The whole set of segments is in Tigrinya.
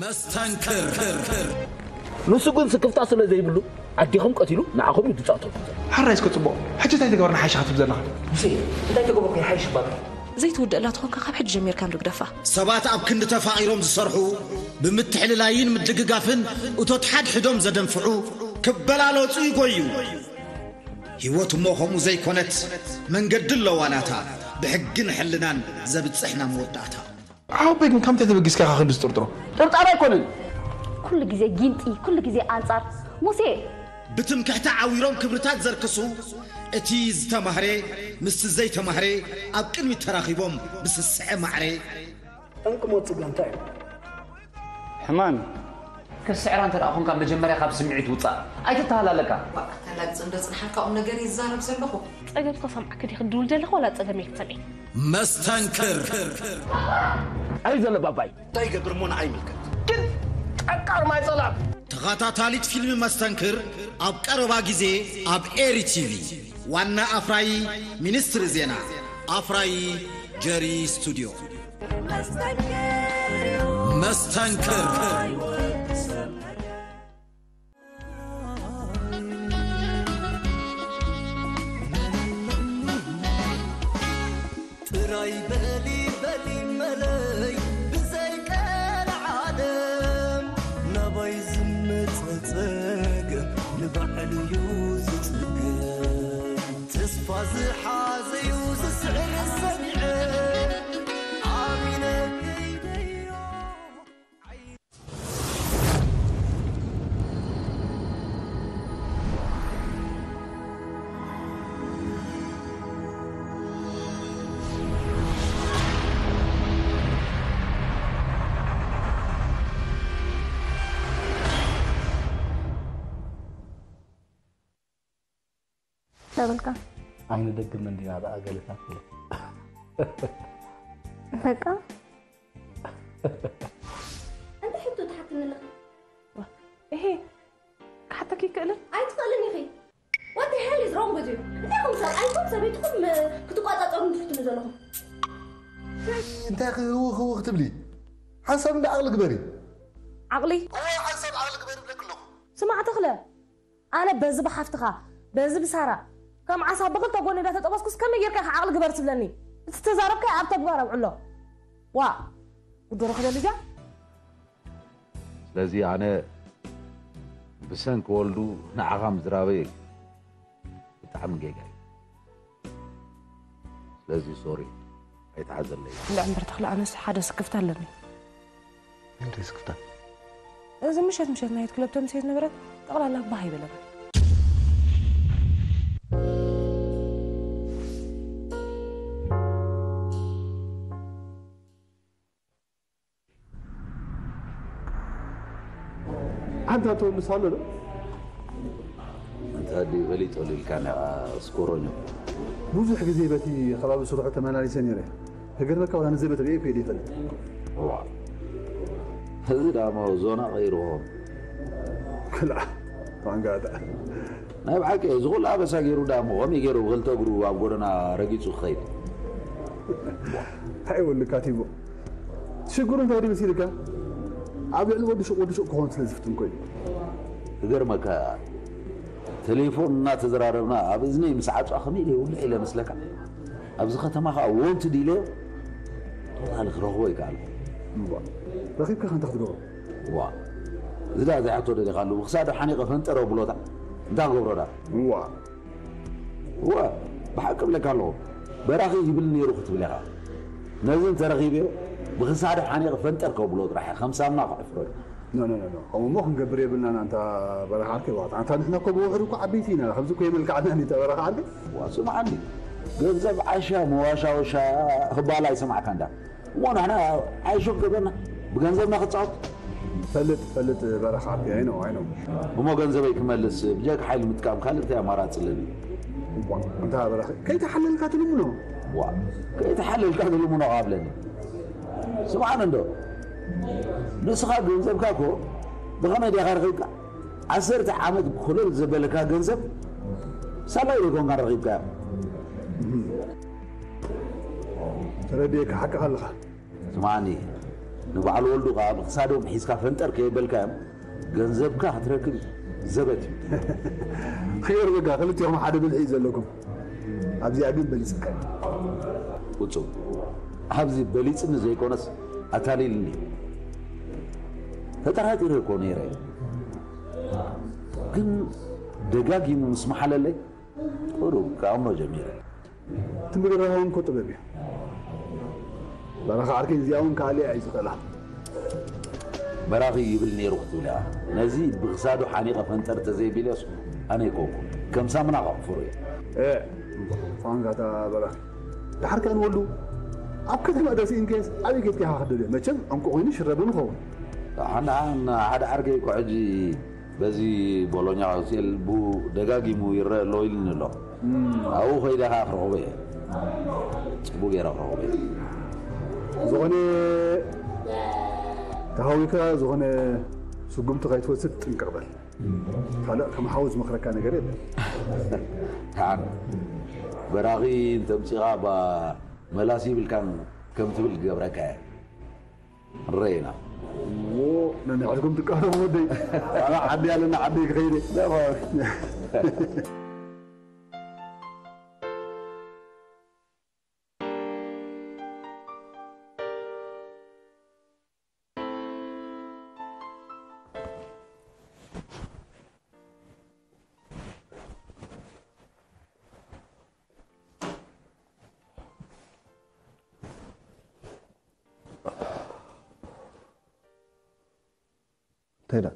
መስተንክር ንሱ ግን ስክፍታ ስለ ዘይብሉ ኣዴኹም ቀቲሉ ንዓኹም እዩ ዝጻወተኩም ዘሎ። ሕራይ እስከ ጽቡቕ። ሕጂ እንታይ ተገበርና ሓይሽ ክትብል ዘለኻ? ሙሴ እንታይ ተገበርኩ ይሓይሽ ባቢ? ዘይትውድእ ላትኾንካ ካብ ሕጂ ጀሚርካ ንርግደፋ። ሰባት ኣብ ክንዲ ተፋቒሮም ዝሰርሑ፣ ብምትሕልላይን ምድግጋፍን እቶት ሓድሕዶም ዘደንፍዑ፣ ክበላለጹ ይጎዩ። ህይወት እሞ ከምኡ ዘይኮነት፣ መንገዲ ኣለዋ ናታ፣ ብሕግን ሕልናን ዘብጽሕና መወዳእታ። ዓውበይ ግን ካብ ምንታይ ተበጊስካ ኢኻ ክንድዚ ትጥርጥሮ? ጥርጣረ ኣይኮነን። ኩሉ ግዜ ጊንጢ፣ ኩሉ ግዜ ኣንጻር ሙሴ። ብትምክሕቲ ዓዊሮም ክብርታት ዘርክሱ፣ እቲ ዝተማህረ ምስቲ ዘይተማህረ ኣብ ቅድሚት ተራኺቦም ብስስዐ ማዕረ። ጠንቂ ሞት ጽገ እንታይ እዩ? ሕማም እዩ። ክትስዕራ እንተ ደኣ ኾንካ መጀመርያ ካብ ስምዒት ውጻእ። ኣይትተሃላለካ። እባ ኣተላግጽ እንዶ ጽንሓልካ ቁምነገር እየ ዝዛረብ ዘለኹ። ጸገም ክሰምዓኪ ድየ ክድውል ዘለኹ ዋላ ጸገመይ ክትሰምዒ? መስተንክር ኣይ ዘሎ ባባይ እንታይ ይገብር እሞ ንዓይ ይምልከት። ግን ጠቃር ማይ ጸላም ተኸታታሊት ፊልም መስተንክር ኣብ ቀረባ ግዜ ኣብ ኤሪ ቲቪ። ዋና ኣፍራዪ ሚኒስትሪ ዜና፣ ኣፍራዪ ጀሪ ስቱድዮ። መስተንክር ጥራይ በሊ በሊ መለይ ብዘይ ቀልዓለም ናባይ ዝመጸ ጸገም ንባዕሉ እዩ ዝጽገም ተስፋ ዝሓዘዩ ዝስዕር ሰሚዐ ኣሚነ ከይደዮ ተበልካ ኣይንደግም እንዲና ደኣ ገለታት በቃ እንተ ሕቶ ትሓትኒ ኣለኺ እሄ ክሓተኪ ይክእልን ኣይትኽእልን ኢኺ What the hell is wrong with you እንታይ ኹም ሰብ ኣይኩም ሰበይትኹም ክትቋጻጸሩ ትፍትኑ ዘለኹም እንታይ ክህውኽ ህውኽ ትብሊ ሓንሳብ እንዳ ዓቕሊ ግበሪ ዓቕሊ ሓንሳብ ዓቕሊ ግበሪ ብለክ ኣለኹ ስማዕ ተኽለ ኣነ በዚ ብሓፍትኻ በዚ ብሳራ ከም ዓሳ ብኽልተ ጎኒ እንዳተጠበስኩስ ከመይ ጌርካ ኢኻ ዓቕሊ ግበር ትብለኒ እቲ ዝተዛረብካዮ ኣብ ተግባር ኣውዕሎ ዋእ ጉደሮ ክደልጃ ስለዚ ኣነ ብሰንኪ ወልዱ ንዓኻ ምዝራበይ ብጣዕሚ ጌጋ እዩ ስለዚ ሶሪ ኣይትሓዘለይ። ልዕምበር ተኽለ ኣነስ ሓደ ስክፍታ ኣለኒ። እንታይ ስክፍታ? እዚ ምሸት ምሸት ናይት ክለብ ተምስየት ነበረት ጠቕላላ ባህ ኣይበለና። ሓንታ ተወልስ ኣሎ ዶ? እንተ ኣዲኡ ፈሊጦ ኢልካ ነቓ ስኮሮኝ እኮ። ብዙሕ ግዜ በቲ ከባቢ ስርሑ ተመላሊሰ ነይረ። ክገርመካ ዋላ ንዘበት ርእየ እኮ እየ ዘይፈልጥ። እዋ እዚ ዳሞ ዞና ቀይርዎ። ክላ ታንጋዳ። ናይ ብሓቂ እዚ ኩሉ ኣበሳ ገይሩ ዳሞ ከመይ ገይሩ ብክልተ እግሩ ኣብ ጎደና ረጊጹ ክኸይድ? እንታይ ይወልካ ቲቦ? ሽግሩ እንታይ ድዩ መሲልካ? ኣብ ልዕሊ ወዲ ሹቕ ወዲ ሹቕ ክኾን ስለ ዝፍትን ኮይኑ። ክገርመካ ቴሌፎን እናተዘራረብና ኣብ እዝነይ ምስ ዓፅዋ ከመይ ኢለ ይውልዕ ኢለ መስለካ? ኣብዚ ከተማ ከዓ ወንት ድኢለዮ ቶታሊ ክረኽቦ ይከኣል። እምቧ ረኺብካ ከ እንታይ ክትገብሮ? ዋ እዚ ዳ ዘይሓቶ ደሊኻ ኣለዉ ክሳዱ ሓኒቐ ፈንጠረ ብሎታ እንታይ ክገብሮ ዳ? እዋ እወ ብሓቂ እብለካ ኣለኹ በራኺ ይብል ነይሩ ክትብል ኢኻ ነዚ እንተረኺበዮ ብኽሳዱ ሓኒቕ ፈንጠር ከብሎ ጥራሕ እየ ከም ሳምና ክዕፍሮ እዩ ኖ ኖ ኖ ኖ ከምኡ እሞ ክንገብር የብልናን ኣንታ በራኺ ዓርከይ ዋት ኣንታ ንሕና እኮ ብውሕዱ እኮ ዓበይቲ ኢና ከምዚ እኮ የመልክዓና እንዲ እታ በራኺ ዓርከይ ዋ ስምዓኒ ገንዘብ ዓሻ መዋሻወሻ ክባሃል ኣይሰማዕካን ዳ እሞ ንሕና ዓይሾ ክገብረና ብገንዘብና ክፃወት ፈልጥ ፈልጥ በራኺ ዓርከይ ኣይኖ ኣይኖ እሞ ገንዘበይ ክመልስ ብጀካ ሓይሊ ምጥቃም ካልእ እንታይ ኣማራፂ ኣለኒ እባ እንታ በራኺ ከይተሓለልካ ትልምኖ ዋ ከይተሓለልካ ትልምኖ ካብለኒ ስምዓኒ እንዶ ንስኻ ገንዘብካ እኮ ብኸመይ ዲኻ ረኺብካ ዓሰርተ ዓመት ኮለል ዘበለካ ገንዘብ ሳላ ዘይኮንካ ረኺብካዮ ተረዲኤካ ሓቅኻ ኣለኻ ስምዓኒ ንበዓል ወልዱ ከኣ ብክሳዶም ሒዝካ ፈንጠር ከየበልካዮም ገንዘብካ ክትረክብ ዘበት እዩ። ክየር በጋ ክልቲኹም ሓደ ብልሒ እዩ ዘለኩም። ኣብዚኣ ግን በሊፅካ እዩ። ፍጹም ኣብዚ በሊፅኒ ዘይኮነስ ኣታሊልኒ እዩ። ተጠራጢረ እኮ ነይረ። ግን ደጋጊሙ ምስ መሓለለይ ቁሩብ ክኣምኖ ጀሚረ። ትምድራዊ እውን እኮ ጥበብ እዩ። በረኻ ዓርከይ እዚኣ እውን ክኣልያ እዩ ዝኽእላ። በራኺ ይብል ነይሩ ክትብል እያ። ነዚ ብኽሳዱ ሓኒቐ ፈንጠር ተዘይቢለስ ኣነ ኣይኮንኩን። ከም ሳሙና ከሕፍሮ እየ። እ፣ ፋንጋታ በራኺ። ድሓር ከኣ ንወልዱ ኣብ ከተማ ደሴ እንከየስ ኣበይ ጌትካ ኢኻ ክትደልዮ? መቸም ዕንቁ ኮይኑ ሽረብን ይኸውን። ሓና ሓደ ዓርከይ እኮ ሕጂ በዚ ቦሎኛ ሆቴል ቡ ደጋጊሙ ይረአ ኣሎ ኢሉኒ ኣሎ። ኣብኡ ከይደ ከዓ ክረኽቦ እየ። ፅቡቅ ገይረ ክረኽቦ እየ። ዝኾነ ተሃዊካ ዝኾነ ስጉምቲ ከይትወስድ ጥንቅቕ በል። ካልእ ከም ሓው ዝመኽረካ ነገር የለን። ተዓን በራኺ እንተምፂኻ ባ መላሲ ይብልካን ከም ትብል ክገብረካ እየ። ንረኤና። እዎ፣ ነንሕድኩም ትቃረሙ ወደይ። ኣነ ዓዲ ኣለና፣ ዓደይ ክኸይድ እየ። እንታይ ደኣ?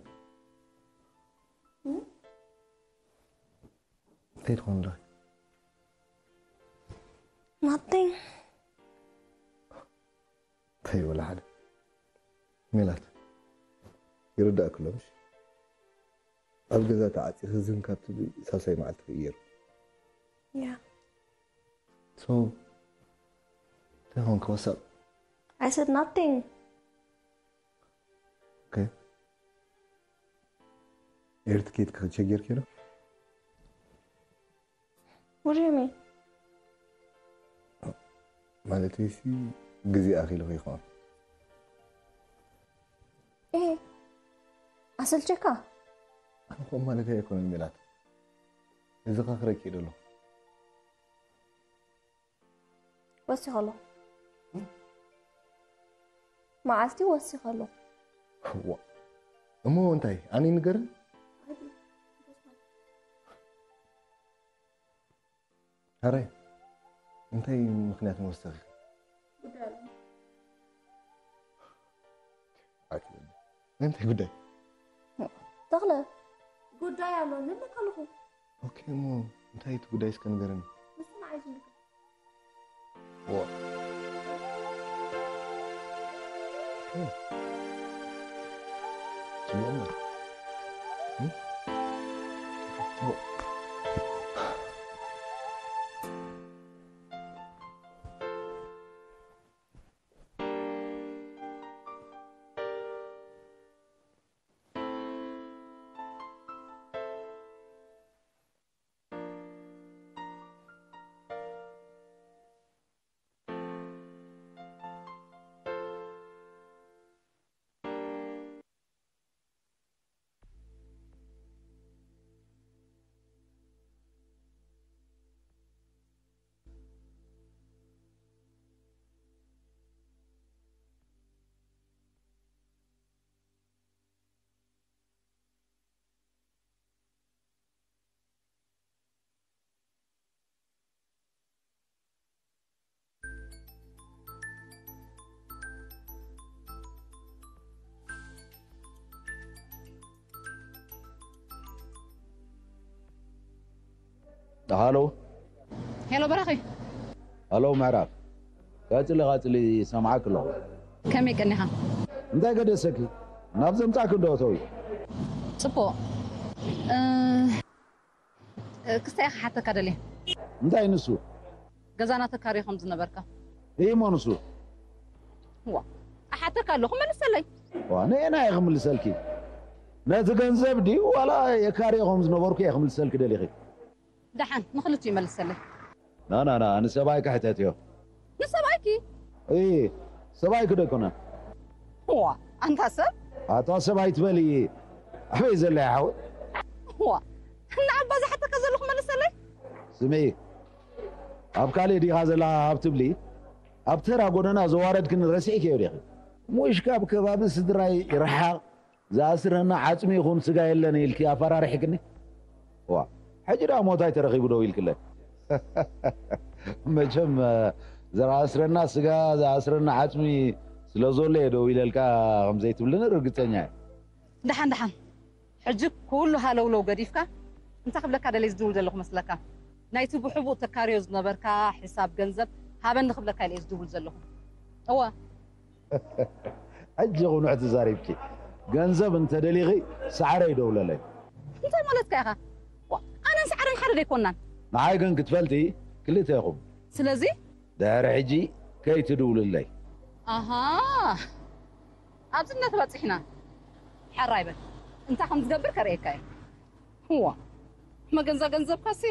እንታይ ትኾን ኣለኺ? Nothing። እንታይ ወላ ሓደ። ሜላት፣ ይርዳእኪ ኣሎ ምሽ? ኣብ ገዛ ተዓፂኺ ዝን ካብ ትብሊ ሳልሳይ መዓልቲ ክእየር። Yeah። So እንታይ ኾንኪ? What's up? I said nothing። Okay። ኤርትራ ኬድኪ ክትሸገርኪ ዶ? What do you mean? ማለት ሲ ግዜ ኣኺሉ ይኸውን። እህ፣ ኣሰልቸካ? ኣነ ኸም ማለት ኣይኮነን ሜላት። እዚ ኸኽረኪ ደሎ። ወሲኸ ኣለኹ። መዓልቲ ወሲኸ ኣለኹ። ዋ። እሞ እንታይ? ኣነ ይንገርን? ሃረይ፣ እንታይ ምኽንያት ንወሰኺ? ኣይትበል። እንታይ ጉዳይ? ተኽለ፣ ጉዳይ ኣሎ ንብለካ ኣለኹ። ኦኬ፣ እሞ እንታይ እቲ ጉዳይ እስከ ንገረኒ። ምስ ንዓይ ዝምልከት። ዋ። እ። ጽቡቕ እምበር። እ? ጽቡቕ። ሃሎ። ሄሎ በራኺ። ሃሎ ምዕራፍ። ቀጽሊ፣ ቀጽሊ፣ ሰምዓክ ኣለኹ። ከመይ ቀኒኻ? እንታይ ገደሰኪ? ናብ ዘምጻእኪ እንዶ እተዊ። ጽቡቕ። እ፣ እ፣ ክስታይ ኢኻ ሓተካ ደልየ። እንታይ ንሱ? ገዛና ተካርዮ ከም ዝነበርካ። እሞ ንሱ? ዋ፣ እሓተካ ኣለኹ፣ መልሰለይ። ዋ፣ ንየናይ እየ ክምልሰልኪ? ነቲ ገንዘብ ድዩ ዋላ የካርዮ ከም ዝነበርኩ እየ ክምልሰልኪ ደሊኺ? ደሓን፣ ንኽልቲኡ መልሰለይ። ና፣ ና፣ ና፣ ንሰብኣይኪ ሕተትዮ። ንሰብኣይኪ? እይ፣ ሰብኣይኪ ዶ ኣይኮነን? ዋ ኣንታ ሰብ ኣታ ሰብ ኣይትበሊ። ኣበይ ዘላ ሓወይ? ዋ ንዓባ ዝሓተካ ዘለኹ መልሰለይ። ስምዒ፣ ኣብ ካልእ ዲኻ ዘላ ኣብ ትብሊ፣ ኣብ ተራ ጎደና ዘዋረድክኒ ረሲዕክዮ ዲኺ? ሙሽ ካብ ከባቢ ስድራይ ይርሓቕ፣ ዝኣስረና ዓጽሚ ይኹን ስጋ የለን ኢልኪ ኣፈራሪሕክኒ። ዋ ሕጂ ደኣ ሞታይ ተረኺቡ ደው ኢልክለይ? መቸም ዝኣስረና ስጋ ዝኣስረና ዓጽሚ ስለ ዘሎ እየ ደው ኢለልካ ከምዘይትብልኒ ርግጸኛ እየ። ደሓን ደሓን ሕጂ ኩሉ ሃለውለው ገዲፍካ እንታይ ክብለካ ደለይ ዝድውል ዘለኹ መስለካ? ናይቲ ብሕቡእ ተካርዮ ዝነበርካ ሕሳብ ገንዘብ ሃበኒ ክብለካ ኢለ እየ ዝድውል ዘለኹ። እወ ሕጂ ቕኑዕ ተዛሪብኪ። ገንዘብ እንተደሊኺ ሰዓረ ይደውለለይ። እንታይ ማለትካ ኢኻ? ዋ፣ ኣነን ሰዓረን ሓደ ደይኮናን። ንዓይ ግን ክትፈልጢ ክልተ ኢኹም። ስለዚ ድሕሪ ሕጂ ከይትድውልለይ። ኣሃ ኣብዚነት በፂሕና። ሓራይ በል እንታይ ከም ዝገብር ከርእየካ እየ። እዋ መገንዛ ገንዘብካሲ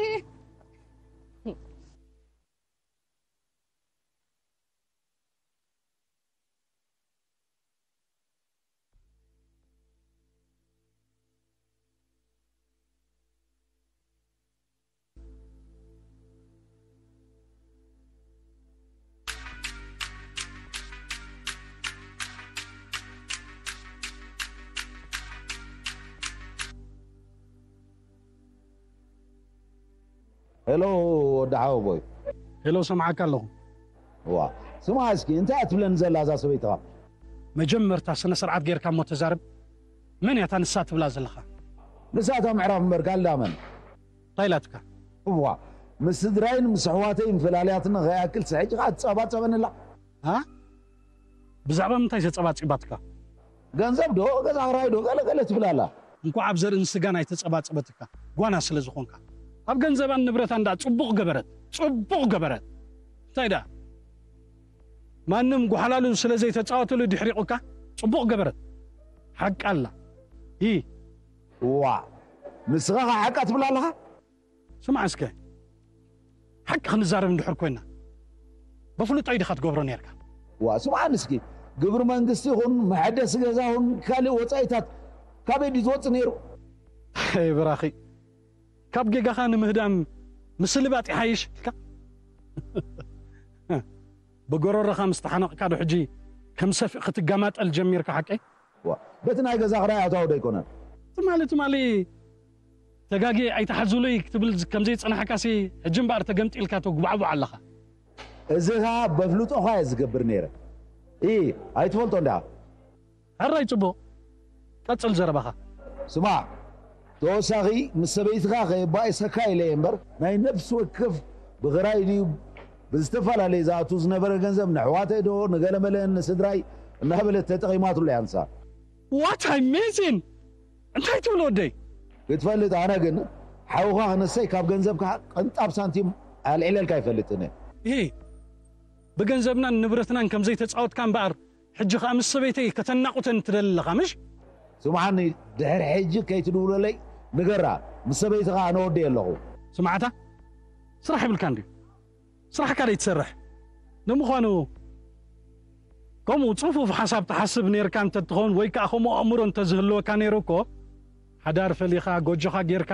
ሄሎ ወዲ ሓወቦይ። ሄሎ ሰምዓካ ኣለኹ። ዋ ስማ እስኪ እንታይ እያ ትብለኒ ዘላ እዛ ሰበይትኻ? መጀመርታ ስነ ስርዓት ጌርካ እሞ ተዛረብ። መን እያ እታ ንሳ ትብላ ዘለኻ? ንሳ እታ ምዕራፍ እምበር ካልእ ደኣ መን? እንታይ ኢላትካ? እዋ ምስ ስድራይን ምስ ኣሕዋተይን ፈላልያትኒ ከይኣክል ሕጂ ኸኣ ትጸባጸበኒ ኣላ። ሃ? ብዛዕባ ምንታይ እያ ተጸባጺባትካ? ገንዘብ ዶ ገዛ ክራይ ዶ ገለ ገለ ትብል ኣላ። እንኳዕ ኣብ ዘርእን ስጋን ኣይተጸባጸበትካ ጓና ስለ ዝኾንካ። ኣብ ገንዘባን ንብረታን ደኣ ጽቡቕ ገበረት ጽቡቕ ገበረት። እንታይ ደኣ ማንም ጓሓላሉ ስለ ዘይተጻወተሉ ድሕሪቑካ ጽቡቕ ገበረት። ሓቂ ኣላ። ሂ ዋእ ንስኻ ኸዓ ሓቃ ትብል ኣለኻ? ስማዕ እስከ ሓቂ ክንዛረብ እንድሕር ኮይና በፍሉጦይ ዲኻ ትገብሮ ኔርካ? ዋእ ስምዓኒ እስኪ ግብሪ መንግስቲ ይኹን መሐደሲ ገዛ ይኹን ካልእ ወጻኢታት ካበይ ድዩ ዝወጽእ ኔሩ? ኣይ ብራኺ ካብ ጌጋኻ ንምህዳም ምስልባጥ ይሓይሽ ኢልካ ብጎሮሮኻ ምስ ተሓነቕካ ዶ ሕጂ ከም ሰፍእ ክትገማጠል ጀሚርካ ሓቀይ? ዋእ በቲ ናይ ገዛ ክራይ ኣታዊ ዶ ኣይኮነን? ትማሊ ትማሊ ተጋግየ ኣይትሓዙለይ ክትብል ከምዘይጸናሕካሲ ሕጂ እምበኣር ተገምጢልካ ተጉባዕቡዕ ኣለኻ። እዚ ኸኣ በፍልጦኻ እየ ዝገብር ነይረ። እይ ኣይትፈልጦን ዲኻ? ሕራይ ጽቡቕ ቀጽል ዘረባኻ። ስማዕ ተወሳኺ ምስ ሰበይትኻ ከየባእሰካ ኢለ እየ እምበር ናይ ነፍሲ ወከፍ ብኽራይ ድዩ ብዝተፈላለየ ዝኣቱ ዝነበረ ገንዘብ ንኣሕዋተይ ዶ ንገለመለን ንስድራይ እናበለት ተጠቒማትሉ እያ ንሳ። What I missing? እንታይ ትብል ወደይ? ክትፈልጥ ኣነ ግን ሓውኻ ክነሰይ ካብ ገንዘብካ ቅንጣብ ሳንቲም ኣልዒለልካ ኣይፈልጥን እየ። እሂ ብገንዘብናን ንብረትናን ከም ዘይተጻወትካ እምበኣር ሕጂ ኸኣ ምስ ሰበይተይ ከተናቑተኒ ትደሊ ኣለኻ ምሽ? ስምዓኒ ድሕሪ ሕጂ ከይትድውለለይ ንገራ ምስ ሰበይትኻ ኣነ ወደይ ኣለኹ። ስምዓታ ስራሕ የብልካን ድዩ? ስራሕካ ደይትሰርሕ ንምዃኑ ከምኡ ጽፉፍ ሓሳብ ትሓስብ ነርካ እንተትኸውን ወይ ከኣ ከምኡ ኣእምሮ እንተዝህልወካ ነይሩ እኮ ሓዳር ፈሊኻ ጎጆኻ ጌርካ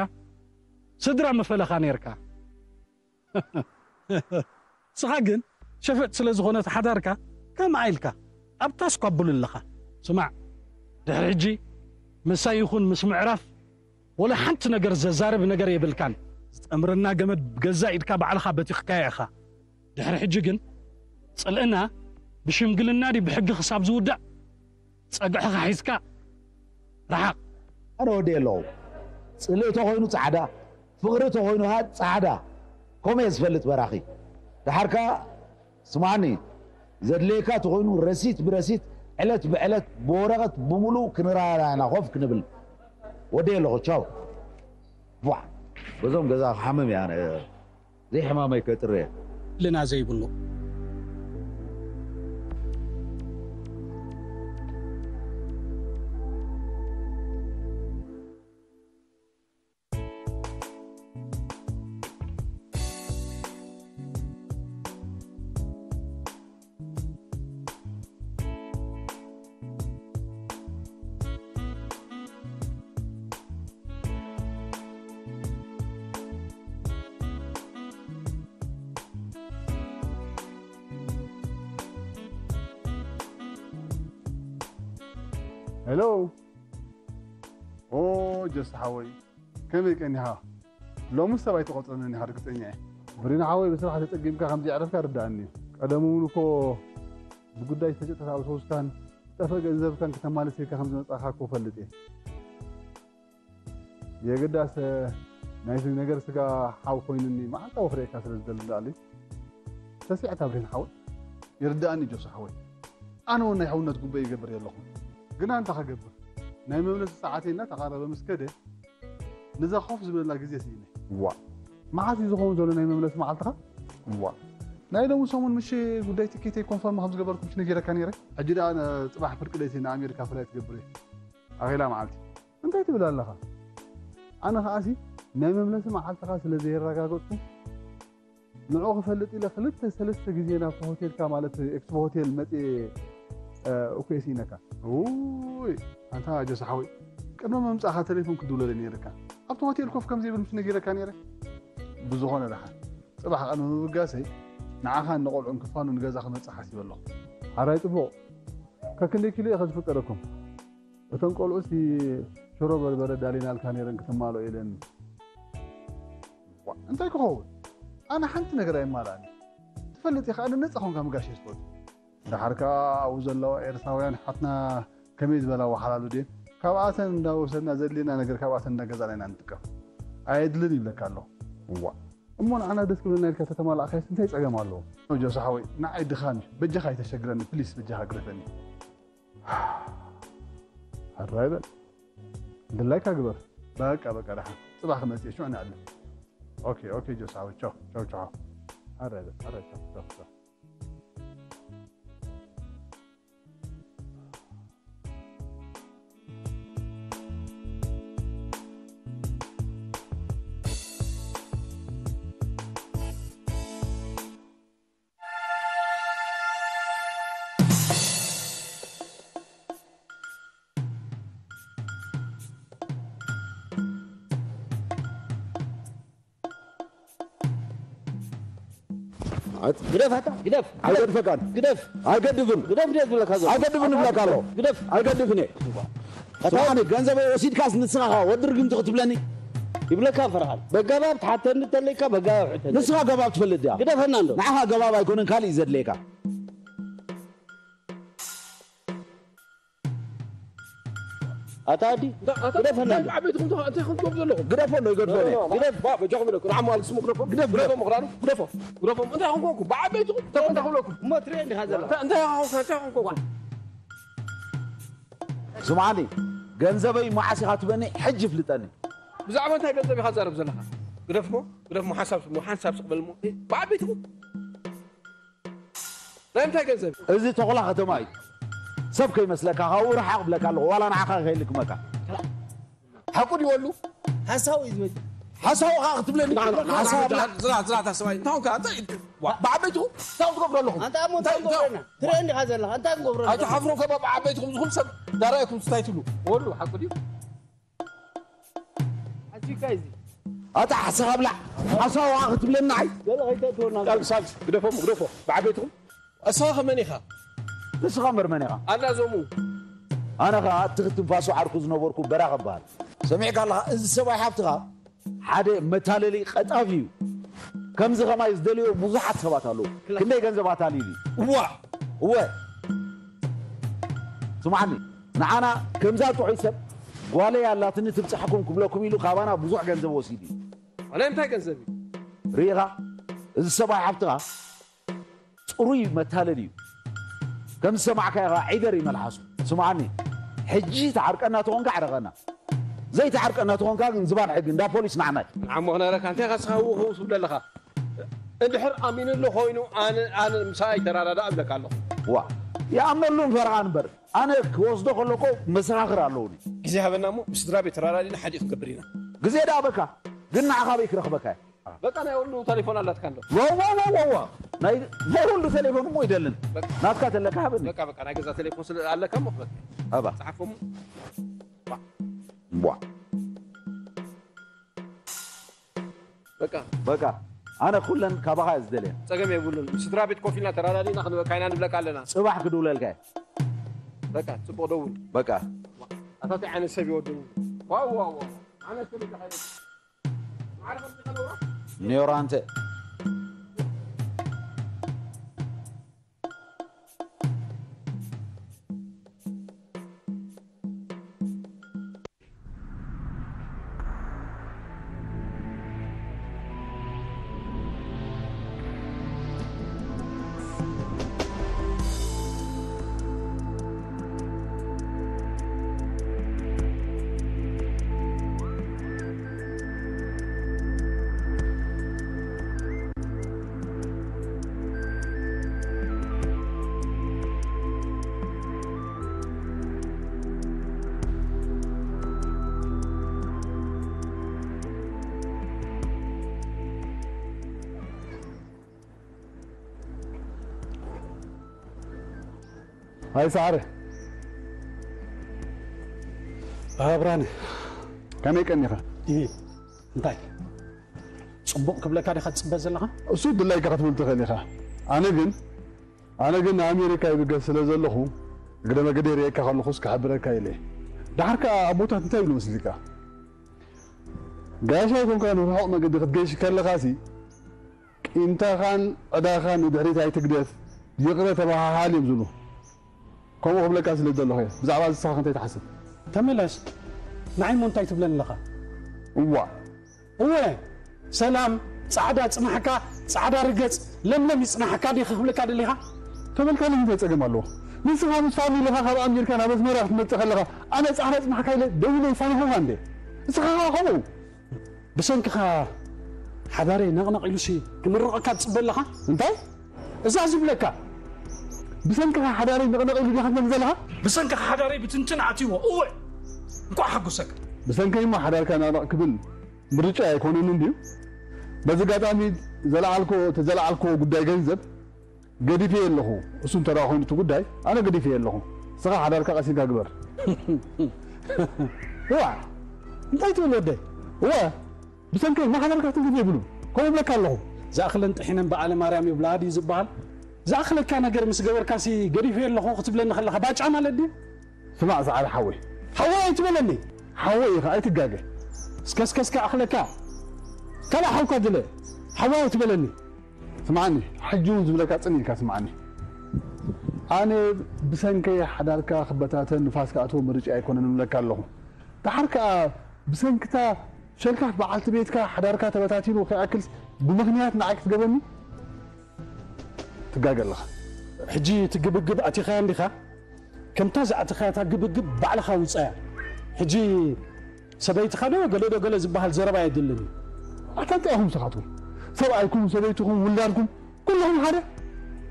ስድራ ምፈለኻ ነርካ ስኻ ግን ሸፈጥ ስለ ዝኾነት ሓዳርካ ከምኣ ኢልካ ኣብታ ስኳ ብሉ ኣለኻ ስማዕ ድሕሪ ሕጂ ምሳይ ይኹን ምስ ምዕራፍ ወላ ሓንቲ ነገር ዘዛርብ ነገር የብልካን። ዝጠምረና ገመድ ብገዛእ ኢድካ ባዕልኻ በቲኽካዮ ኢኻ። ድሕሪ ሕጂ ግን ጽልእና ብሽምግልና ድዩ ብሕጊ ክሳብ ዝውዳእ ጸግዕኻ ሒዝካ ረሓቕ። ኣነ ወዲ ኣለኹ። ጽልኢ ተኾይኑ ጻዕዳ፣ ፍቕሪ ተኾይኑ ኸኣ ጻዕዳ። ከምኡ እየ ዝፈልጥ በራኺ። ደሓር ከኣ ስምዓኒ ዘድልየካ ተኾይኑ ረሲት ብረሲት ዕለት ብዕለት ብወረቐት ብምሉእ ክንረኣና ኢና ኮፍ ክንብል ወደይ ኣለኹ ቻው ቧዕ በዞም ገዛ ክሓምም እየ ኣነ ዘይሕማመይ ከጥርየ ልና ዘይብሉ ሄሎ። ኦ፣ ጀስ ሓወይ፣ ከመይ ቀኒኻ? ሎሚ ሰብ ኣይትቖጽረንን ኢኻ፣ ርግጸኛ እየ። ብሪን ሓወይ፣ ብስራሕ ተጸጊምካ ከም ዘየዕረፍካ ርዳእኒ እዩ። ቀደም እውን እኮ ብጉዳይ ዝተሸጠት ኣውቶቡስካን ዝጠፍአ ገንዘብካን ክተማልስ ኢልካ ከም ዝመጻእካ እኮ እፈልጥ እየ። የግዳስ፣ ናይዚ ነገር ስጋ ሓው ኮይኑኒ፣ መዓልታዊ ክርእየካ ስለ ዝደሊ ደኣለይ። ተሲዕካ ብሬን ሓወይ። ይርድኣኒ ጆስ ሓወይ። ኣነ እውን ናይ ሕውነት ጉበይ ይገብር የለኹም። ግና እንታይ ክገብር? ናይ መምለሲ ሰዓተይ እናተቓረበ ምስ ከደ፣ ነዛ ኮፍ ዝበላ ግዜ ስኢነ። ዋ። መዓስ እዩ ዝኸውን ዘሎ ናይ መምለሲ መዓልትኻ? ዋ። ናይ ሎሚ ሰሙን ምሽ ጉዳይ ትኬተይ ኮንፈርም ከም ዝገበርኩ ምሽ ነጊረካ ነይረ። ሕጂ ደኣ ነ-፣ ጽባሕ ፍርቂ ለይቲ ንኣሜሪካ ፍላይ ትገብር እየ። ኣኼላ መዓልቲ። እንታይ ትብል ኣለኻ? ኣነ ኸኣሲ ናይ መምለሲ መዓልትኻ ስለ ዘየረጋገጽኩ፣ ንዕኡ ክፈልጥ ኢለ ክልተ ሰለስተ ግዜ ናብቲ ሆቴልካ፣ ማለት ኤክስፖ ሆቴል መጽየ፣ እ፣ እኮ የስኢነካ። ውይ፣ ኣንታ ጀስ ሓወይ፣ ቅድሚ ምምጻእኻ ቴሌፎን ክድውለለይ ነይርካ። ኣብቲ ሆቴል ኮፍ ከም ዘይብል ምስ ነጊረካ ነይረ። ብዝኾነ ደሓን፣ ጽባሕ ቅድሚ ምብጋሰይ ንዓኻን ንቖልዑን ክፋኑ ንገዛ ክመጽእ ሓሲበ ኣለኹ። ሓራይ ጽቡቕ። ከክንደይ ኪሎ ኢኻ ዝፍቀደኩም? እተን ቆልዑሲ ሽሮ በርበረ ዳሊናልካ ነይረን ክትማልኦ ኢለን። ዋ፣ እንታይ ክኸውን? ኣነ ሓንቲ ነገር ኣይማልኣኒ። ትፈልጥ ኢኻ፣ ኣነ ነጻ ኾንካ ምጋሽ እየ ዝፈቱ። ደሓር ከኣ ኣብኡ ዘለዋ ኤርትራውያን ሓትና ከመይ ዝበላ ወሓላሉ ድየን? ካብኣተን እንዳወሰድና ዘድልየና ነገር ካብኣተን እንዳገዛእና ኢና ንጥቀም። ኣየድልን ይብለካ ኣለኹ። ዋ፣ እሞ ንዓና ደስ ክብለና ኢልካ ተተማላእካስ እንታይ ጸገም ኣለዎ? ጆስ ሓወይ፣ ንዓይ ድኻም እዩ። በጃኻ ኣይተሸግረኒ፣ ፕሊስ፣ በጃኻ ግደፈኒ። ሕራይ በል። ድላይካ ግበር። በቃ፣ በቃ፣ ደሓን። ጽባሕ ክመጽእ እየ፣ ሽዑ ንዕልል። ኦኬ፣ ኦኬ፣ ጆስ ሓወይ፣ ቻው፣ ቻው፣ ቻው። ሕራይ በል፣ ሕራይ፣ ቻው፣ ቻው፣ ቻው። ግደፍ ኣታ፣ ግደፍ። ኣይገድፈካን። ግደፍ። ኣይገድፍን። ግደፍ ድየ ዝብለካ ዘሎ? ኣይገድፍን እብለካ ኣለኹ። ግደፍ። ኣይገድፍን እየ። ኣታ ስማዕኒ፣ ገንዘበይ ወሲድካስ ንስኻ ኸኣ ወዲ ርግምቲ ክትብለኒ? ይብለካ ፈርሃን። በጋባብ ትሓተኒ እንተለይካ በጋባብ ሕተኒ። ንስኻ ገባብ ትፈልጥ ድያ? ግደፈና እንዶ። ንዓኻ ገባብ ኣይኮነን፣ ካልእ እዩ ዘድልየካ። ኣታ ኣዲ፣ እንታይ፣ ኣታ ግደፈና እንታይ እንዶ። ብዓበይትኩም እንታይ፣ እንታይ ከም ትገብሩ ዘለኹም? ግደፎ እንዶ፣ ይገድፎ እየ። ግደፍ። ባ፣ በጃኹም ኢለኩም። ንዓማ ልስሙ ግደፎ። ግደፍ፣ ግደፍ። ግደፎ ምኽራኑ፣ ግደፎ። ግደፎ። እንታይ ኮንኩ? ብዓበይትኩም እንታይ፣ እንታይ ክብለኩም? እሞ ትሪኦ እንዲኻ ዘለኻ። እንታይ፣ እንታይ ኮንኩ? እንታይ ኮንኩ? ዋ። ስምዓኒ፣ ገንዘበይ መዓስ ኢኻ ትበኒ? ሕጂ ፍልጠኒ። ብዛዕባ እንታይ ገንዘብ ኢኻ ትዛረብ ዘለኻ? ግደፍሞ፣ ግደፍሞ፣ ሓንሳብ ስሞ፣ ሓንሳብ ስቕ በልሞ። እ፣ ብዓበይትኹም። ናይ እንታይ ገንዘብ? እዚ ተኹላ ከተማ እዩ። ሰብ ከይመስለካ፣ ካብኡ ርሓቕ እብለካ ኣለኹ። ዋላ ንዓኻ ከይልክመካ። ሓቁ ድዩ ወሉ? ሓሳዊ እዩ ዝመጽእ። ሓሳዊ ኸኣ ክትብለኒ? ንዓ፣ ንዓ፣ ሓሳዊ ዝራ፣ ዝራ፣ ዝራ፣ ዝራ፣ ዝራ፣ እንታይ ኾንካ? እንታይ፣ ዋ፣ ብዓበይትኹም እንታይ ትገብሩ ኣለኹም? ኣንታ እሞ እንታይ እንታይ፣ እንታይ ክንገብረና? ትርኢ እንዲኻ ዘለኻ፣ እንታይ ክንገብረና? ኣይትሓፍሩን ከ ብዓበይትኹም ዝኹም ሰብ ዳራይኩም ስታይ ትብሉ? ወሉ ሓቁ ድዩ? ኣዚካ እዚ። ኣታ ሓሳኻ ብላዕ። ሓሳዊ ኸኣ ክትብለኒ ንዓይ? ገለ ከይተእትወና። ሳልስ፣ ሳልስ፣ ግደፎም፣ ግደፎ። ብዓበይትኹም? ኣሳኻ መን ኢኻ? ንስኻ እምበር መን ኢኻ? ኣላ ዞሙ። ኣነ ኸኣ እቲ ክትንፋሱ ዓርኩ ዝነበርኩ በራኽ እበሃል። ሰሚዕካ ኣለኻ? እዚ ሰብኣይ ሓፍትኻ ሓደ መታለሊ ቀጣፊ እዩ። ከምዚ ኸማይ ዝደልዮ ብዙሓት ሰባት ኣለዉ። ክንደይ ገንዘብ ኣታሊሉ እዩ። እዋ! እወ። ስምዓኒ፣ ንዓና ከምዛ ጥዑይ ሰብ ጓለይ ኣላትኒ ትብጻሕኩም ክብለኩም ኢሉ ካባና ብዙሕ ገንዘብ ወሲዱ እዩ። ናይ እንታይ ገንዘብ እዩ? ርኢኻ? እዚ ሰብኣይ ሓፍትኻ ጽሩይ መታለሊ እዩ። ከም ዝሰማዕካዮ ኸኣ ዒደር እዩ መልሓሱ። ስምዓኒ፣ ሕጂ ትዓርቀና ተኾንካ ዕረቐና። ዘይትዓርቀና ተኾንካ ግን ዝባን ሕጊ እንዳ ፖሊስ ንዓና እዩ። ንዓሞ ክነግረካ፣ እንታይ ኢኻ ንስኻ ህውኽ ህውኽ ትብል ዘለኻ? እንድሕር ኣሚኑሉ ኮይኑ ኣነ፣ ኣነ ምሳይ ኣይተራዳዳእ እብለካ ኣለኹ። ዋ፣ ይኣምነሉ ንፈርሃን እምበር፣ ኣነ ክወስዶ ከለኮ መሰኻኽር ኣለውኒ። ግዜ ሃበና እሞ፣ ምስ ስድራ ቤት ተራዳዲና ሓዲኡ ክንገብር ኢና። ግዜ ደኣ በካ፣ ግን ንዓኻ ኣበይ ክረኽበካ እየ? በቃ ናይ ወሉ ቴሌፎን ኣላትካ እንዶ? ዋ፣ ዋ፣ ዋ፣ ዋ፣ ዋ። ናይ፣ ናይ ወሉ ቴሌፎን እሞ ይደልን። በቃ። ናትካ ተለካ ሃበኒ። በቃ፣ በቃ፣ ናይ ገዛ ቴሌፎን ስለ ኣለካ እሞ፣ በቃ። ሃባ። ጸሓፎም። ዋ። በቃ። በቃ። ኣነ ኩለን ካባኻ እየ ዝደልየን። ጸገም የብሉን። ስድራ ቤት ኮፍ ኢልና ተራዳዲና ክንበካ ኢና ንብለካ ኣለና። ጽባሕ ክድውለልካ እየ። በቃ፣ ጽቡቕ ደውል። በቃ። ኣታ እንታይ ዓይነት ሰብ ይወድን? ዋው፣ ዋው፣ ዋው። ኣነ ሰብ ይተኸለ። ማዕረ ከምዚ ከለውራ? ኒዮራንተ። ሃይ ሰዓረ። ኣብራነ። ከመይ ቀኒኻ? ይህ እንታይ? ጽቡቕ ክብለካ ዲኻ ትጽበ ዘለኻ? እሱ ድላይካ ክትብል ትኽእል ኢኻ። ኣነ ግን፣ ኣነ ግን ንኣሜሪካ ይብገስ ስለ ዘለኹ፣ እግረ መገደይ ርእየካ ከለኹስ ክሕብረካ ኢለ። ደሓር ከኣ ኣቦታት እንታይ ይብሉ መስልካ? ጋሻ ይኮንካ ንርሑቕ መገዲ ክትገይሽ ከለኻሲ፣ ቂምታኻን ዕዳኻን ንድሕሪት ኣይትግደፍ፣ ይቕረ ተበሃሃል እዮም ዝብሉ። ከምኡ ክብለካ ስለ ዘለኹ እየ። ብዛዕባ እዚ ንስኻ እንታይ ትሓስብ? ተመለስ። ንዓይ እሞ እንታይ ትብለኒ ኣለኻ? እዋ። እወ፣ ሰላም፣ ጻዕዳ ጽናሕካ፣ ጻዕዳ ርገጽ፣ ለምለም ይጽናሕካ ዲኺ ክብለካ ደሊኻ? ተበልካኒ እንታይ ጸገም ኣለዎ? ንስኻ ምስ ፋሚሊኻ ካብ ኣሜሪካ ናብ ኣስመራ ክትመጽእ ከለኻ፣ ኣነ ጻዕዳ ጽናሕካ ኢለ ደዊለ ይፋንኹኻ እንዴ? ንስኻ ኸኣ ከምኡ። ብሰንክኻ ሓዳረይ ነቕነቕ ኢሉሲ ክምርቐካ ትጽበ ኣለኻ? እንታይ? እዛ ዝብለካ። ብሰንክኻ ሓዳረይ ነቕነቕ ኢሉ ዲኻ ትብል ዘለኻ? ብሰንክኻ ሓዳረይ ብትንትን ኣትይዎ። እወ። እንኳዕ ሓጎሰካ። ብሰንከይ እሞ ሓዳርካ ነቕነቕ ክብል ምርጫ ኣይኮነንን ድዩ? በዚ ኣጋጣሚ ዘለዓልኮ-፣ ተዘለዓልኮ ጉዳይ ገንዘብ ገዲፈ ኣለኹ። እሱ እንተ ደኣ ኮይኑ እቲ ጉዳይ፣ ኣነ ገዲፈ ኣለኹ። ንስኻ ሓዳርካ ቀሲንካ ግበር። እዋ፣ እንታይ ትብል ወደይ? እወ፣ ብሰንከይ ማሕበርካ ትንክፍ የብሉን። ከምኡ እብለካ ኣለኹ። ዝኣኽለን ጥሒነን በዓለ ማርያም ይብላ ድዩ ዝበሃል? ዝኣኽለካ ነገር ምስ ገበርካሲ ገዲፈ ኣለኹ ክትብለኒ ከለኻ ባጫ ማለት ድዩ? ስማዕ ሰዓረ ሓወይ። ሓወይ ኣይትበለኒ። ሓወይ ኢኻ ኣይትጋገ። እስከ እስከ እስከ ኣኽለካ። ካልእ ሓውካ ድለ። ሓወይ ኣይትበለኒ። ስምዓኒ፣ ሕጂ እውን ዝብለካ ጽን ኢልካ ስምዓኒ። ኣነ ብሰንከይ ሓዳርካ ክበታተን ንፋስ ክኣትዎ ምርጫ ኣይኮነን እብለካ ኣለኹ። ደሓር ከኣ ብሰንክታ ሸልካፍ በዓልቲ ቤትካ ሓዳርካ ተበታቲኑ ከይኣክልስ ብምኽንያት ንዓይ ክትገበኒ ትጋገ ኣለኻ። ሕጂ እቲ ግብግብ ኣቲኻያ እንዲኻ? ከምታ ዝኣተኻያ እታ ግብግብ ባዕልኻ ውጻያ። ሕጂ ሰበይትኻ ዶ ገለ ዶ ገለ ዝበሃል ዘረባ የድልን እዩ። ኣታ እንታይ ኢኹም ንስኻትኩም? ሰብኣይኩም፣ ሰበይትኹም፣ ውላድኩም፣ ኩልኹም ሓደ?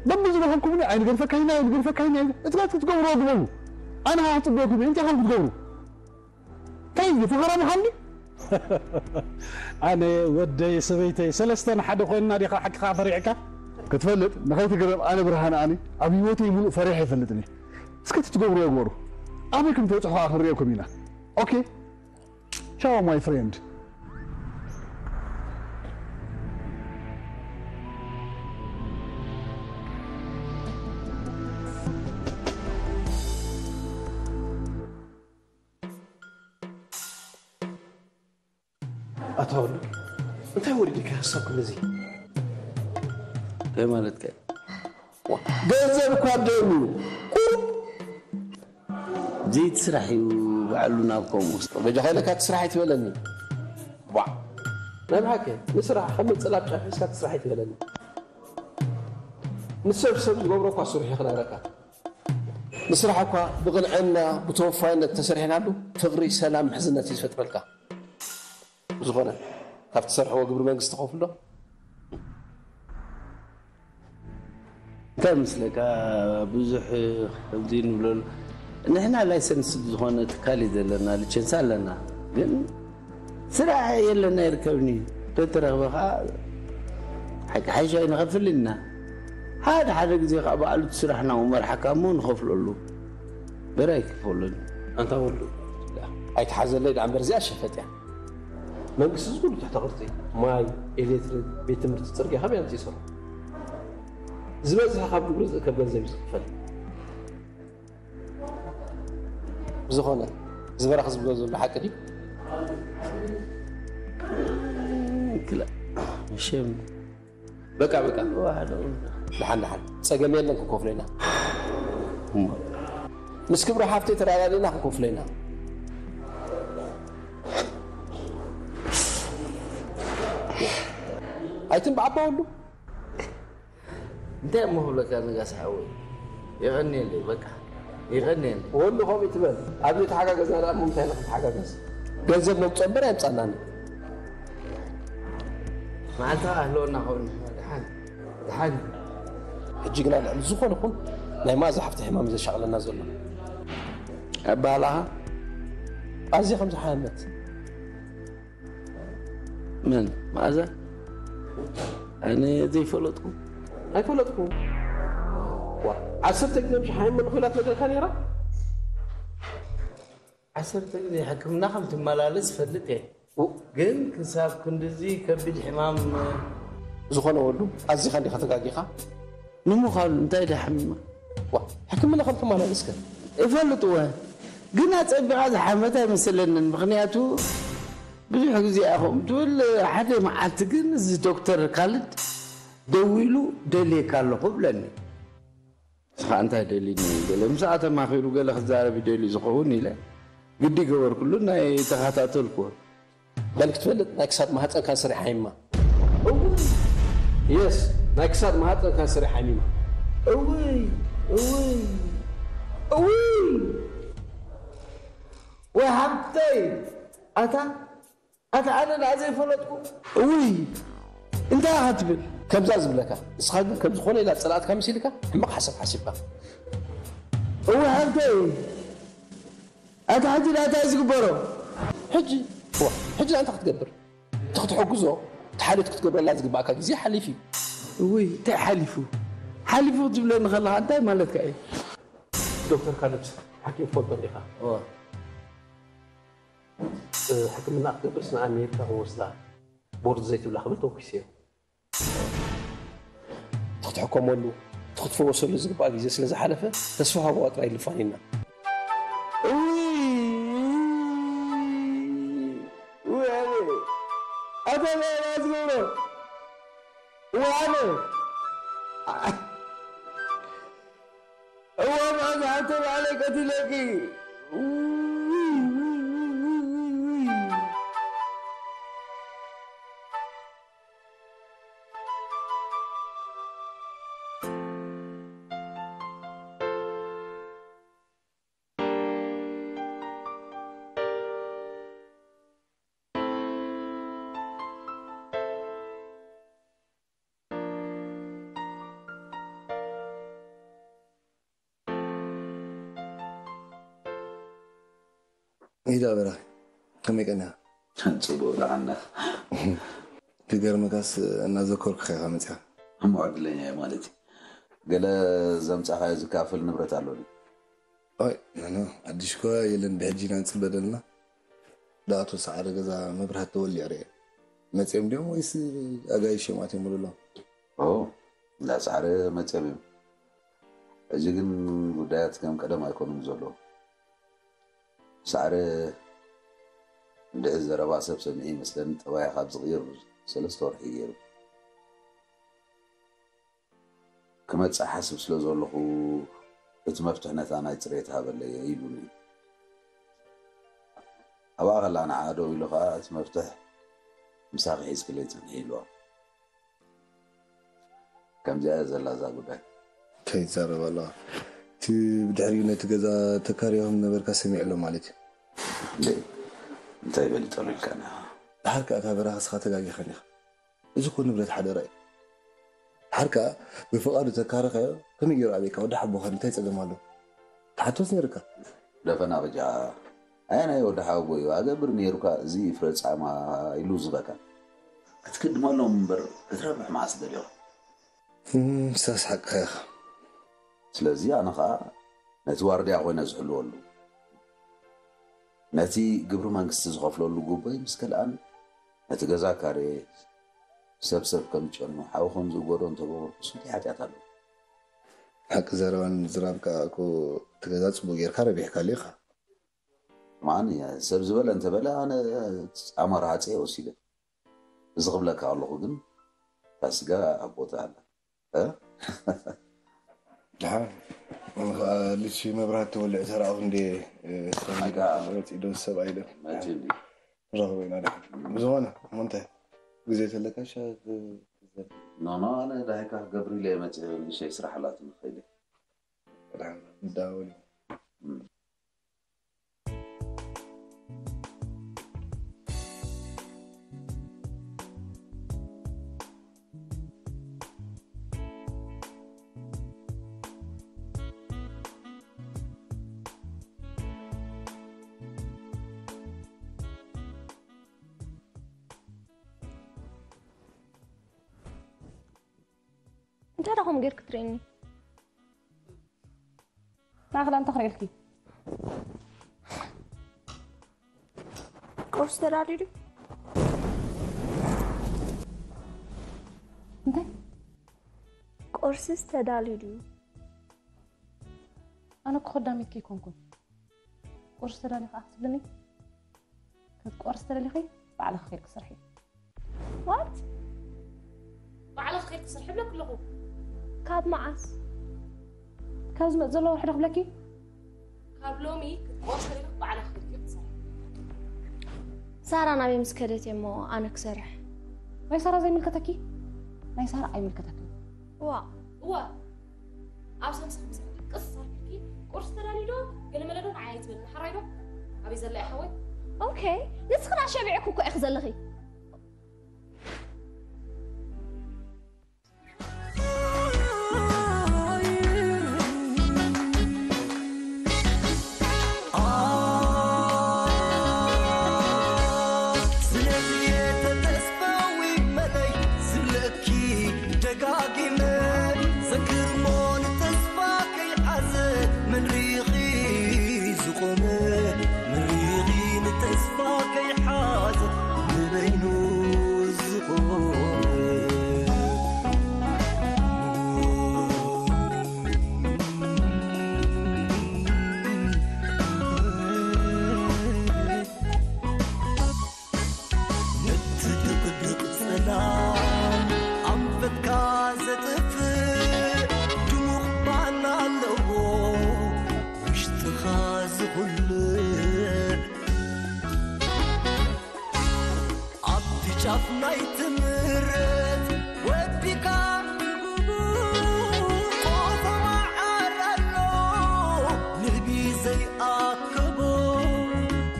በብዝበኸልኩምኒ ኣይንገድፈካይና፣ ኣይንገድፈካይና፣ እቲ ክትገብርዎ ግበሩ። ኣነ ኸዓ ክጽበየኩም እየ፣ እንታይ ኢኹም ክትገብሩ? እንታይ እዩ፣ ፈኸራ ምዃን ድዩ? ኣነ፣ ወደይ፣ ሰበይተይ፣ ሰለስተና ሓደ ኮይንና ዲኻ ሓቅኻ ፈሪሕካ? ክትፈልጥ፣ ንኸይትግረም፣ ኣነ ብርሃነ ኣነ ኣብ ህይወተይ ሙሉእ ፈሪሐ ኣይፈልጥን እየ። እስከ እቲ ትገብርዎ ግበሩ። ኣበይ ከም ትበጽሑ ኸኣ ክንርእየኩም ኢና። ኦኬ? ቻው፣ my friend። ኣታ ወሉ፣ እንታይ ወሪድካ ሓሳብ ክንዚ? እንታይ ማለትካ? ገንዘብ እኳ ደልዩ። ቁሩብ ዘይትስራሕ እዩ ባዕሉ ናብ ከምኡ። በጃኻ ኢለካ ትስራሕ ኣይትበለኒ። ቧዕ። ናይ ብሓቂ ንስራሕ ከም ምጽላብ ጫፍ ሒዝካ ትስራሕ ኣይትበለኒ። ንሰብ ሰብ ዝገብሮ እኳ ስርሑ ክነግረካ። ንስራሕ እኳ ብቕንዕና፣ ብተወፋይነት ተሰሪሕናሉ፣ ፍቕሪ፣ ሰላም፣ ምሕዝነት እዩ ዝፈጥረልካ። ብዝኾነ፣ ካብ ትሰርሕዎ ግብሪ መንግስቲ ከፍሎ? እንታይ ምስለካ፣ ብዙሕ ከምዚ ንብለሉ። ንሕና ላይሰንስ ዝኾነ ትካል እዩ ዘለና፣ ሊቸንስ ኣለና። ግን ስራሕ የለና፣ ይርከብኒ። ተተረኽበ ኸዓ ሓቂ ሓይሻ ኣይንኸፍልን ኢና። ሓደ ሓደ ግዜ ኸዓ ባዕሉ እቲ ስራሕና መርሓካ እሞ ንኸፍለሉ። በረ ኣይክፈሎን። ኣንታ ወሉ፣ ኣይትሓዘለይ ደኣ እምበር እዚኣ ሸፈጥ እያ። መንግስቲ እዚ ኩሉ ትሕተ ቅርጺ፣ ማይ፣ ኤሌክትሪክ፣ ቤት ትምህርቲ፣ ጽርግያ ከመይ ኣምጺኡ ይሰርሖ? ዝበዝሐ ካብ ግብሪ ዝእከብ ገንዘብ እዩ ዝኽፈል። ብዝኾነ፣ ዝበረኽ ዝብሎ ዘሎ ሓቂ ድዩ? ክላ ሽም በቃ በቃ ዋሕዶ ደሓን ደሓን ጸገም የለን ክንከፍሎ ኢና። ምስ ክብሪ ሓፍተይ ተረዳዲእና ክንከፍሎ ኢና። ኣይትንባዕባወሉ እንታይ እሞ ክብለካ ነጋሲ ሓወይ የቐንየለይ በቃ የቐንየለይ ወሉ ከምኡ ትበል ኣብዚ ተሓጋገዝና ደኣ እሞ እንታይ ኢና ክንተሓጋገዝ? ገንዘብ ነምፅኦ እምበር ኣየምፃእናን። መዓልታ ኣህለወና ከውን ንሕና ደሓን ደሓን ሕጂ ግና ልዕሊ ዝኾነ ኹን ናይ መኣዛ ሓፍቲ ሕማም እዩ ዘሻቕለና ዘሎ። ኣባላኻ ኣዝያ ከም ዝሓመመት መን መኣዛ ኣነ ዘይፈለጥኩ ኣይፈለጥኩ። ዋ ዓሰርተ ግዜ ምሽ ሓይመ ንኽኢላት ነገርካ ነይራ። ዓሰርተ ግዜ ሕክምና ከም ትመላለስ ፈልጥ እየ ግን ክሳብ ክንድዚ ከቢድ ሕማም ዝኾነ ወሉ ኣዚኻ እንዲኻ ተጋጊኻ። ንምዃኑ እንታይ ዳ ሓሚማ ዋ ሕክምና ከም ትመላለስከ እፈልጥወ ግን ኣፀቢቓ ዝሓመት ኣይመስለንን ምክንያቱ ብዙሕ ግዜ ኢኹም ትብል ሓደ መዓልቲ ግን እዚ ዶክተር ካልድ ደዊሉ ደልየካ ኣለኹ ብለኒ ንስኻ እንታይ ደሊኒ ገለ ምስኣ ተማኺሩ ገለ ክዛረብ ይደልዩ ዝኸውን ኢለ ግዲ ገበርኩሉ ናይ ተኸታተልኩዎ በል ክትፈልጥ ናይ ክሳድ ማህፀን ካንሰር ይሓይማ። የስ ናይ ክሳድ ማህፀን ካንሰር ይሓሚማ። እውይ እውይ እውይ ወይ ሓብተይ ኣታ ኣታ ኣነ ደኣ ዘይፈለጥኩ እውይ እንታይ ኢኻ ትብል ከምዛ ዝብለካ ንስኻ ግን ከም ዝኾነ ኢላ ዝፀላእትካ መሲልካ ሕማቕ ሓሳብ ሓሲብካ። እውይ ሓብተይ ኣታ ሕጂ ደኣ እንታይ ዝግበሮ ሕጂ ዋ ሕጂ እንታይ ክትገብር እቲ ክትሕግዞ እቲ ሓልዮት ክትገብረላ ዝግባእካ ግዜ ሓሊፍ እዩ። እውይ እንታይ ሓሊፉ ሓሊፉ ክትብለኒ ከለኻ እንታይ ማለትካ እዩ ዶክተር ካልድ ሓኪም ትፈልጦ እንዲኻ ሕክምና ክትገብርስ ንኣ መሄድካ ክንወስዳ ቦርድ ዘይትብላ ክብል ተወኪሰዮ። እቲ ክትሕከመሉ እቲ ክትፈወሰሉ ዝግባእ ግዜ ስለ ዝሓለፈ ተስፋ ሃብዋ ጥራይ ኢሉ ፋኒና። ኣታ ዝገብሮ ዋነ እዋ መኣዛ ሓንተ ባዕለይ ቀቲለኪ ኢዳ በራ ከመይ ቀና ጽቡቅ ደዓና ክገርመካስ እናዘከርኩ ኸይኻ መፅያ እሞ ዕድለኛ እየ ማለት እዩ ገለ ዘምጻኻዮ ዝካፈል ንብረት ኣሎኒ ኦይ ኖ ኣዲሽ ኮ የለን ብሕጂ ኢና ንፅበ ደለና ዳኣቶ ሰዓረ ገዛ መብራህቲ ተወሊዑ ርአ መፅኦም ድዮም ወይስ ኣጋይሽ እዮም ኣትዮም ብሎ ኦ እንዳ ሰዓረ መፅኦም እዮም ሕጂ ግን ጉዳያት ከም ቀደም ኣይኮኑን ዘለዉ ሰዕረ እንድዒ ዘረባ ሰብ ሰሚዐ ይመስለኒ ጠባያ ካብ ዝቕይር ሰለስተ ወርሒ ገይሩ ክመፅእ ሓስብ ስለ ዘለኹ እቲ መፍትሕ ነታ ናይ ፅሬት ሃበለየ ኢሉኒ ኣብኣ ከላ ንዓ ደው ኢሉ ከዓ እቲ መፍትሕ ምሳኺ ሒዝክለይ ፅንሒ ኢልዋ ከምዚኣ እያ ዘላ እዛ ጉዳይ ከይዛረብ ኣለዋ እቲ ብድሕሪኡ ነቲ ገዛ ተካሪኹም ነበርካ ሰሚዕ ኣሎ ማለት እዩ እንታይ በሊጠሉ ኢልካና ድሓር ከኣ እታ በራኺ ስኻ ተጋጊኻ ዲኻ እዚ እኮ ንብረት ሓደራ እዩ ድሓር ከኣ ብፍቓዱ ተካረኻዮ ከመይ ገይሩ ኣበይካ ወዲ ሓቦኻ እንታይ ጸገም ኣሎ ትሓቶስ ነይርካ ደፈና በጃ ኣየናይ ወዲ ሓወቦ እዩ ኣገብር ነይሩካ እዚ ፍረ ጻማ ኢሉ ዝበካ ክትክድመሎም እምበር ክትረብሕ መዓስ ደሊኻ ሳስ ሓቅኻ ኢኻ ስለዚ ኣነ ኸዓ ነቲ ዋርድያ ኮይነ ዝሕልወሉ ነቲ ግብሪ መንግስቲ ዝኸፍለሉ ጉቦይ ምስ ከልኣኒ ነቲ ገዛ ካሬ ሰብ ሰብ ከም ጨኑ ሓዊ ከም ዝእጎዶ እንተገበርኩስ እንታይ ሓጢኣት ኣለዎ ሓቂ ዘረባን ዝራብ ከዓ እኮ እቲ ገዛ ፅቡቅ ጌርካ ረቢሕካሉ ኢኻ ማን ሰብ ዝበለ እንተበለ ኣነ ኣማራጺ ወሲደ። እዚ ክብለካ ኣለኹ ግን እታ ስጋ ኣብ ቦታ ኣላ። እ? ድሓን ኸዓ ልቺ መብራት ተወልዕ ተረኣኹ እንዴ? ኣይካ። ወፂ ዶ ሰብ ኣይለ መቼም ረኽበ ኢና ድሓን ብዝኾነ እሞ እንታይ ግዜ ተለካ ሻ ኖኖ ኣነ ዳይካ ክገብር ኢለ መፅእ ንእሸይ ስራሕ ኣላትኒ ኸይደ ድሓን እንዳወል እንታይ ደኹም ጌርክ ትርእኒ? ንኣኽላ እንታይ ክርእልኪ? ቁርሲ ተዳልዩ ድዩ? እንታይ? ቁርስስ ተዳልዩ ድዩ? ኣነ እኮ ከዳሚት ከይኮንኩን ቁርሲ ተዳልዩ ከዓ ክትብልኒ? ክትቆርሲ ተደሊኺ ባዕልኺ ከይድኪ ስርሒ። What? ባዕልኺ ከይድኪ ስርሒ ብለኪ ኣለኹ። ካብ መዓስ? ካብ ዝመፅ ዘሎ ወርሒ ዶ ክብለኪ? ካብ ሎሚ ክትቆርሲ ተደሊኺ ባዕልኺ ከይድኪ ክትሰርሒ። ሳራ ናበይ ምስ ከደት እየ እሞ ኣነ ክሰርሕ? ናይ ሳራ ዘይምልከተኪ ናይ ሳራ ኣይምልከተክን። ዋ እዋ ኣብ ሰምስኽ ምስ ቅስ ኣልኪ ቁርሲ ተዳልዩ ዶ ገለ መለ ዶ ንዓይ ኣይትበልኒ ሓራይ ዶ ኣበይ ዘላ እያ ሓወይ ኦኬ ንስኽን ኣሸቢዕኩ እኮ ኢኺ ዘለኺ ስለዚ ተተስፋዊ መለይ ዝብለኪ ደጋጊመ ዘክርሞ ንተስፋ ከይሓዘ መን ሪኺ ዝቆመ መን ሪኺ ንተስፋ ከይሓዘ ንበይኑ ዝቆመ ነቲ ድቕድቕ ጸላም ኣንፈትካ ዘጥፍእ ድሙቕ ባና ኣለዎ ውሽጥኻ ዝኹልዕ ኣብቲ ጫፍ ናይቲ ምረት ወዲካ ቆፎ መዓር ኣሎ ንቢ ዘይኣከቦ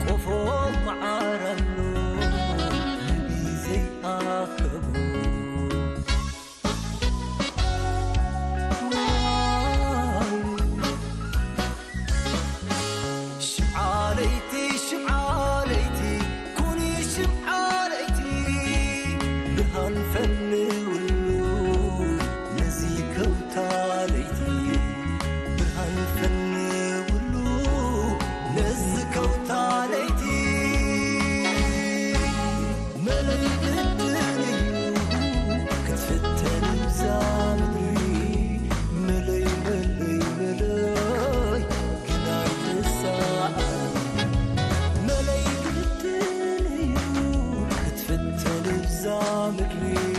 ቆፎ መዓር ኣሎ ንቢ ዘይኣከቦ ሽምዓ ለይቲ ሽምዓ ለይቲ ኩኒ ሽምዓ ለይቲ ብርሃን ፈንውሉ ነዚ ከውታ ለይቲ ብርሃን ፈንውሉ ነዚ ከውታ ለይቲ መለይ ግድን እዩ ክትፍተን እዛ ምድሪ መለይ መለይ መለይ ግና ይትሳእ መለይ ግድን እዩ ክትፍተን እዛ ምድሪ